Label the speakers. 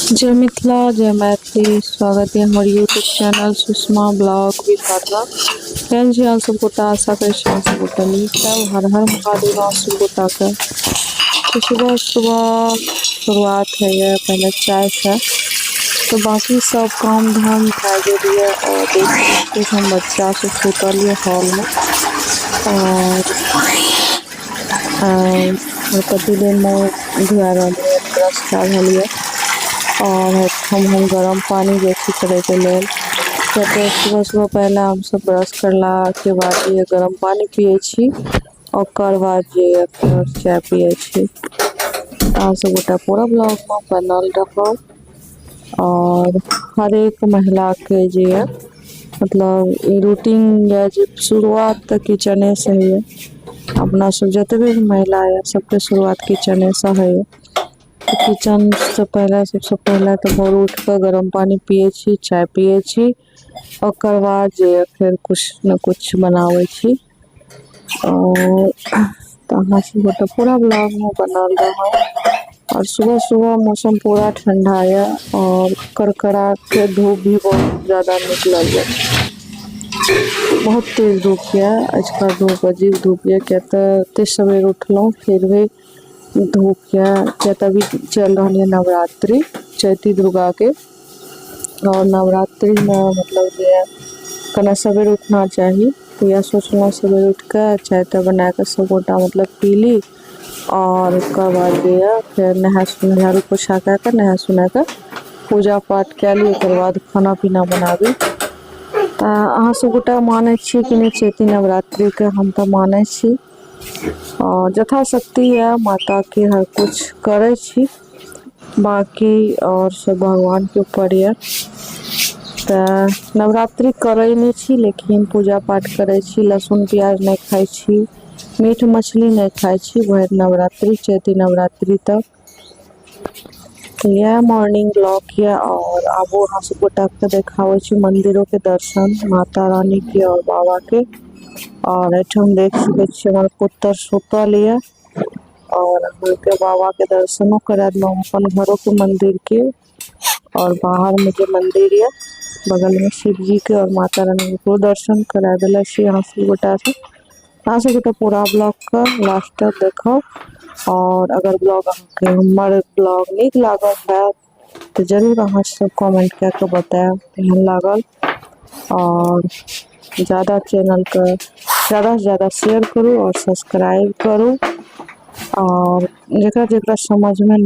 Speaker 1: जय मिथिला, जय मैथिली। स्वागत है हमर यूट्यूब चैनल सुषमा ब्लॉग विधाता। केहन छी अहाँ सब गोटा? आशा करै छी अहाँ सब गोटा नीक हैब। हर हर महादेव अहाँ सब गोटा के। तो सुबह सुबह शुरुआत होइए पहले चाय से, तो बाकी सब काम धाम भए गेल यऽ। और देख सकै छी, हम बच्चा सब सुतल यऽ हॉल में और हमर पतिदेव मुँह धुआ रहल यऽ, ब्रश कए रहल यऽ और हम गरम पानी जाइ छी करैके लेल, किया तऽ सुबह सुबह पहिले हमसब ब्रश करलाके बाद जे गरम पानी पियै छी, ओकर बाद जे यऽ फेर चाय पियै छी। अहाँ सब गोटा पूरा ब्लॉगमे बनल रहब। और हरेक महिलाके जे यऽ मतलब ई रूटीन यऽ जे शुरुआत तऽ किचने से होइए। अपना सब जतबे भी महिला यऽ, सबके शुरुआत किचने से होइए। तऽ किचन से पहिले, सबसँ पहिले तऽ भोर उठि कऽ गरम पानि पियै छी, चाय पियै छी। ओकर बाद जे यऽ फेर किछु ने किछु बनाबै छी। और तऽ अहाँ सब गोटा पूरा ब्लॉगमे बनल रहब। और सुबह सुबह मौसम पूरा ठंडा यऽ और कड़कड़ा के धूप भी बहुत ज्यादा निकलल यऽ। बहुत तेज धूप यऽ आजकल। धूप अजीब धूप यऽ, किया तऽ एते सवेर उठलहुँ, फिर भी धूप यऽ, किया तऽ अभी चलि रहल यऽ नवरात्रि चैती दुर्गाके। और नवरात्रिमे मतलब जे कने सवेर उठना चाही। तऽ इएह सोचलहुँ, सवेर उठि कऽ चाय ताय बना कऽ सब गोटा मतलब पी ली और ओकर बाद जे यऽ फेर नहा सोना, झाड़ू पोछा कए कऽ, नहा सोना कऽ पूजा पाठ कए ली, ओकर बाद खाना पीना बनाबी। तऽ अहाँ सब गोटा मानै छियै कि नहि चैती नवरात्रिके? हम तऽ मानै छी और यथाशक्ति यऽ माताके हर कुछ करै छी। बाकी और सब भगवानके ऊपर यऽ। तऽ नवरात्रि करै नहि छी, लेकिन पूजा पाठ करै छी। लहसुन प्याज नहि खाइ छी, मीट मछली नहि खाइ छी भरि नवरात्रि, चैती नवरात्रि तक। तऽ इएह मॉर्निंग ब्लॉग यऽ। और आबू, अहाँ सब गोटा के देखाबै छी मंदिरो के दर्शन, माता रानी के और बाबा के। और एहिठाम देख सकै छियै, हमर पुत्र सुतल यऽ। और अहाँके बाबा के दर्शनो करा देलहुँ, अपन घरो के मंदिर के और बाहर में जे मंदिर यऽ बगल में शिव जी के और माता रानी के दर्शन करा देले छी अहाँ सब गोटा के। अहाँ सब गोटा पूरा ब्लॉग के लास्ट तक देखब। और अगर ब्लॉग अहाँके, हमर ब्लॉग नीक लागल हैत, तऽ जरूर अहाँ सब कमेंट कए कऽ बतायब केहन लागल। और ज़्यादा चैनलके ज़्यादासँ ज़्यादा शेयर करू और सब्सक्राइब करू। और जकरा जकरा समझमे